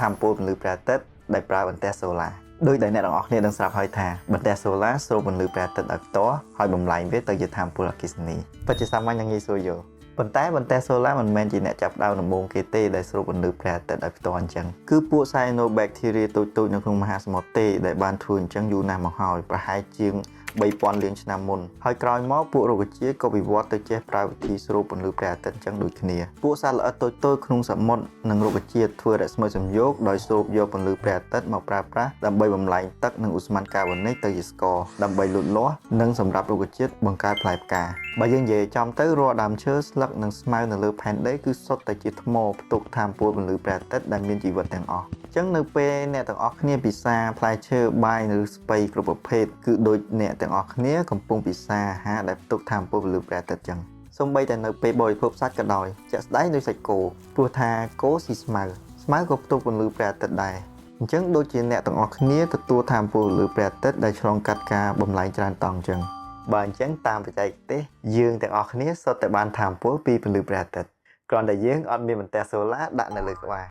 ថាមពលពន្លឺព្រះអាទិត្យដែលប្រើបន្ទះសូឡាដោយដែលអ្នកទាំងអស់គ្នាដឹងស្រាប់ហើយថាបន្ទះសូឡាស្រូបពន្លឺព្រះអាទិត្យដោយផ្ទាល់ហើយបំលែងវាទៅជាថាមពលអគ្គិសនីពិតជាសាមញ្ញនិងងាយស្រួលយល់ប៉ុន្តែបន្ទះសូឡាមិនមែនជាអ្នកចាប់ផ្ដើមដំបូងគេទេដែលស្រូបពន្លឺព្រះអាទិត្យដោយផ្ទាល់អញ្ចឹងគឺពួក cyanobacteria តូចៗនៅក្នុងមហាសមុទ្រទេដែលបានធ្វើអញ្ចឹងយូរណាស់មកហើយប្រហែលជាង3000លានឆ្នាំមុនហើយក្រោយមកពួករុក្ខជាតិក៏វិវត្តទៅចេះប្រើវិធីស្រូបពន្លឺព្រះអាទិត្យអញ្ចឹងដូចគ្នាពួកសត្វល្អិតតូចៗក្នុងសមុទ្រនិងរុក្ខជាតិធ្វើរស្មីសំយោគដោយស្រូបយកពន្លឺព្រះអាទិត្យមកប្រើប្រាស់ដើម្បីបំលែងទឹកនិងឧស្ម័នកាបូនិកទៅជាស្ករដើម្បីលូតលាស់និងសម្រាប់រុក្ខជាតិបង្កើតផ្លែផ្កាបើយើងនិយាយចំទៅរាល់ដើមឈើស្លឹកនិងស្មៅនៅលើផែនដីគឺសុទ្ធតែជាថ្មផ្ទុកថាមពលពន្លឺព្រះអាទិត្យដែលមានជីវិតទាំងអស់ចឹងនៅពេលអ្នកទាំងអស់គ្នាពិសាផ្លែឈើបាយឬស្ពៃគ្រប់ប្រភេទគឺដូចអ្នកទាំងអស់គ្នាកំពុងពិសាអាហារដែលផ្ទុកថាមពលពន្លឺព្រះអាទិត្យចឹងសូម្បីតែនៅពេលបរិភោគសាច់ក៏ដោយជាក់ស្ដែងដូចសាច់គោព្រោះថាគោស៊ីស្មៅស្មៅក៏ផ្ទុកពន្លឺព្រះអាទិត្យដែរអញ្ចឹងដូចជាអ្នកទាំងអស់គ្នាទទួលថាមពលពន្លឺព្រះអាទិត្យដែលឆ្លងកាត់ការបំលែងច្រើនតង់អញ្ចឹងបើអញ្ចឹងតាមបច្ចេកទេសយើងទាំងអស់គ្នាសុទ្ធតែបានថាមពលពីពន្លឺព្រះអាទិត្យគ្រាន់តែយើងអត់មានបន្ទះសូឡាដាក់នៅលើក្បាល។